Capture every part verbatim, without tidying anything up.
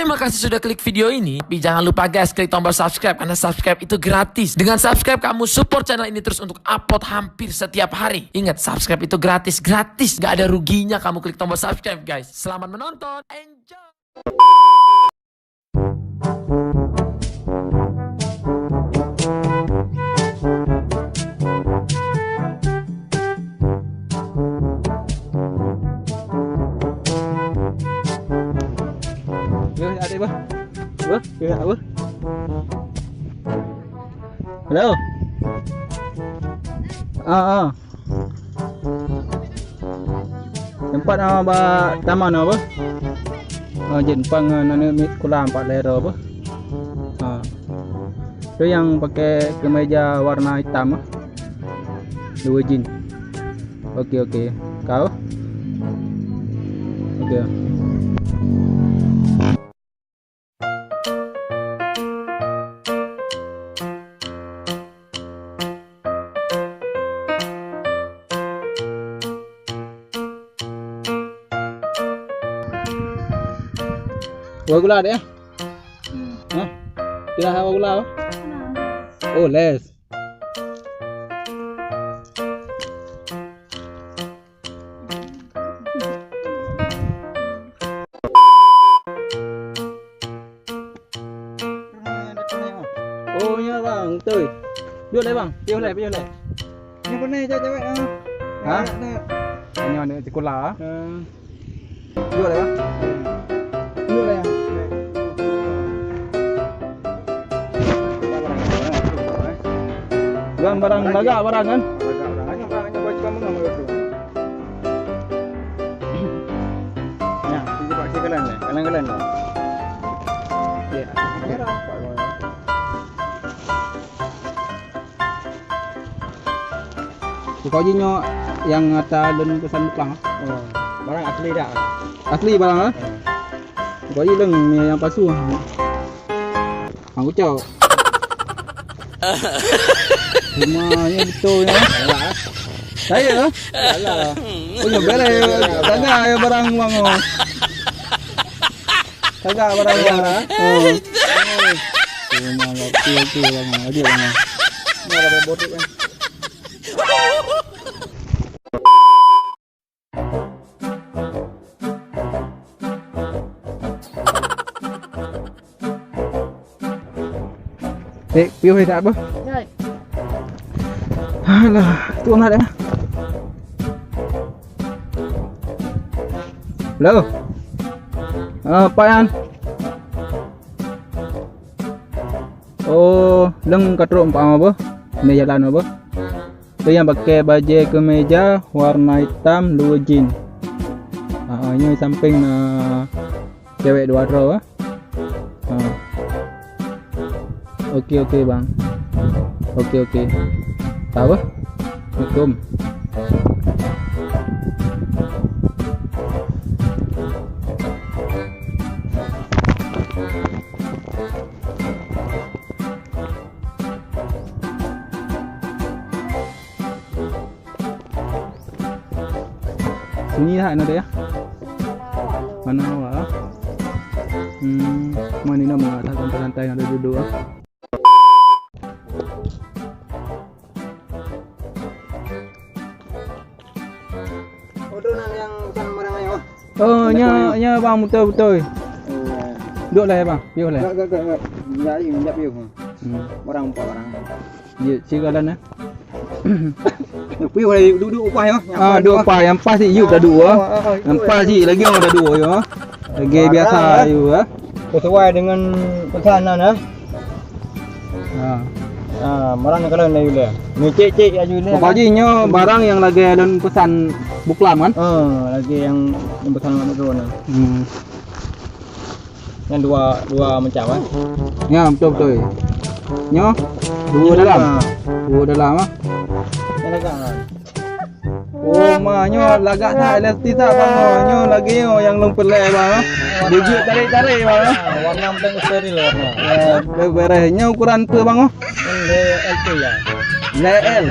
Terima kasih sudah klik video ini. Tapi jangan lupa guys, klik tombol subscribe karena subscribe itu gratis. Dengan subscribe kamu support channel ini terus untuk upload hampir setiap hari. Ingat, subscribe itu gratis, gratis. Gak ada ruginya kamu klik tombol subscribe guys. Selamat menonton. Enjoy. Beuh, adik beuh. Beuh, beuh, beuh. Hello. Ah, ah. Tempat nama bak taman apa? Oh, jin pang na, na, na, mi sekolah empat lero apa? Ha. Tu yang pakai kemeja warna hitam ah. Dua jin. Okey, okey. Kau? Okey. Hawa gula dek, ya? Hmm. Hah? Tidak hawa gula apa? Oh, les. Oh, ya bang, betul. Duduk lah bang, piôh lah, piôh lah. Ini pernah cewek-cewek ah. Ha? Ada. Hanya ada sekolah. Ah. Duduk lah ya. Duduk lah ya. Barang, barang lagak barang kan? Lagak barang. Hanya barang, hanya baju kamu nama itu. Ya, itu pakai kalan ya, kalan-kalan ya. Ya. Pokok jih nyoe nyang ata lôn peusan peuklang. Oh, barang asli dak? Asli barang ah? Hmm. Pokok jih lôn nyang palsu. Hang ucok. Cuma nyang beutôi nyoe. Alah. Saya lah. Alah. Oh, nyoe bèrèh. Tanya ya barang bang. Kagak barang luar, ha? Oh. Cuma nggak betul tu bang, aduh bang. Ini ada botik kan. Eh, piôh tak apa? Jai. Alah, tuang lah dah. Hello. Ah, Pak Yan. Oh, lôn ka trok empat apa? Di jalan apa? Tu nyang pakai bajèe kemeja warna hitam dua jin. Ah, nyoe sampéng na cewek dua droe, ah. Ha. Okey, okey, bang. Okey, okey. Tak apa. Assalamualaikum. Sunyi that na deh, ya? Mana awak, ah? Hmm, mana ni nama tak santai-santai ada duduk, ah. Oh, tu nak yang bukan barang ayah. Oh, nya, nya bang, beutôi, beutôi. Oh, ya. Duduk lah ya bang, piôh lah. Enggak, enggak, enggak, enggak. Enggak, enggak, enggak piôh. Hmm. Barang apa barang? Ya, sigalan eh. Piôh lah, duduk, duduk upah ya. Ah, duduk upah. Yang pas sih, yuk dah dua. Oh, oh, oh, yang pas sih, lagi orang dah dua ya. Lagi biasa ya. Sesuai dengan pesanan ya. Ha. Ha, barang nyang kalon laju lé. Ni cek-cek laju lé. Pokok jih nyoe barang nyang lagèe lôn peusan buklam kan? Ha, lagèe nyang, nyang peusan mak droe nyoe. Hmm. Nyang dua, dua macam, eh. Ya, betul, betul. Nyoe dua dalam. Ha. Dua dalam, ah. Nyang lagak, ha. Oh, ma, nyoe lagak that, elastis that, bang. Oh, nyoe lagèe nyoe nyang lôn peulèe, bang. Bujuk tarék-tarék, bang. Ah, warna pun steril warna. Ya, be-, beres. Nyoe ukuran peue, bang? Nyoe L P ya. L L.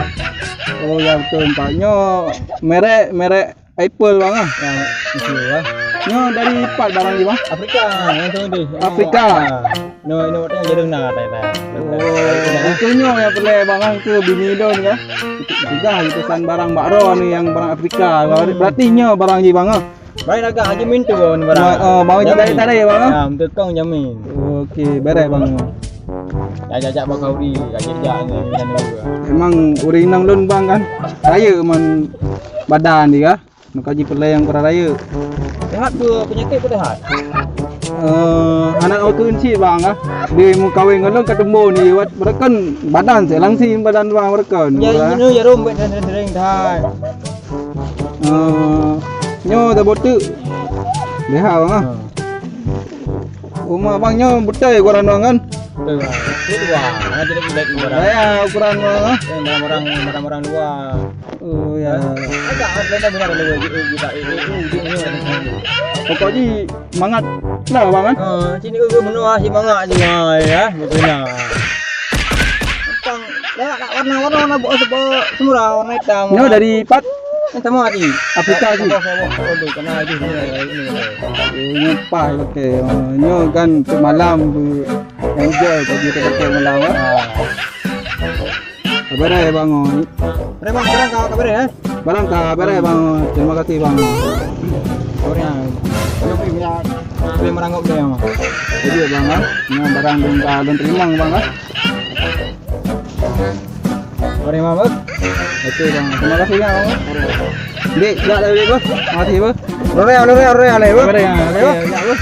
Oh, ya betul, Pak. Nyoe merek, merek Apple, bang, ah. Ya, itu, ah. Nyoe dari pat barang jih, Bang? Afrika, nyang tu deh. Afrika. Ah. No, no, tengok jarum na, tai, tai. Oh, itu nyoe nyang peureulèe, Bang, ah, itu bini lôn kan. Peugah utosan barang bak droeneuh nyang barang Afrika. Berarti nyoe barang jih, Bang, ah? Baik lagak Haji Mintu barang. Oh, Bang, jamin. Tarik, tarik, Bang, ah? Ya, betul kong jamin. Oke, beres, Bang. Ajak-ajak bak Kauri, ajak-ajak ni, ni, ni. Emang ureueng inong lôn, Bang, kan? Rayeuk man badan dia, kan? Maka jipeureulèe nyang kurang rayeuk. Sehat tu, penyakit pun sehat. Eh, anak waktu cit, Bang, ah. Di mukawen ngon lôn ka teumbon ni, wat beureukan badan saya langsing badan, Bang, beureukan. Ya, ini jarum buat sering-sering dah. Eh, nyoe dah botak. Leha, Bang, ah. Ha. Uma Bang nyoe beutôi ukuran Bang kan? Beutôi, Bang. Itu dua. Nah, jadi budak dua. Saya ukuran Bang, ah. Eh, barang-barang, barang-barang dua. Oh, ya. Agak, ah, lain dah benar dua. Itu, itu, itu, itu, itu. Pokok jih mangat lah, Bang, kan? Ha, sini ke menua si mangat je, ha, ya, betul nah. Tang, lewat tak warna-warna, warna bu-, bu-, semua warna hitam. Nyoe dari pat? Yang sama lagi. Afrika sih. Sabar, sabar. Oh, tu, kena lagi ni, lagi ni. Oh, nyoe pas pakai. Oh, nyoe kan untuk malam tu. Enjoy bagi kita pakai malam, ah. Ha. Kabar dah, Bang, oh. Barang, barang ka, kabar, eh? Barang ka, kabar, Bang, oh. Terima kasih, Bang. Sorry, ah. Tapi punya, tapi merangkap dia, Bang. Jadi, Bang, ah. Ni barang belum ka, belum terima, Bang, ah. Sorry, Bang, Bang. Okey, Bang. Terima kasih, Bang. Dek, siap dah, Dek, Bang. Terima kasih, Bang. Lorry, lorry, lorry, lorry, Bang. Kabar, ya, ya, ya, Bang.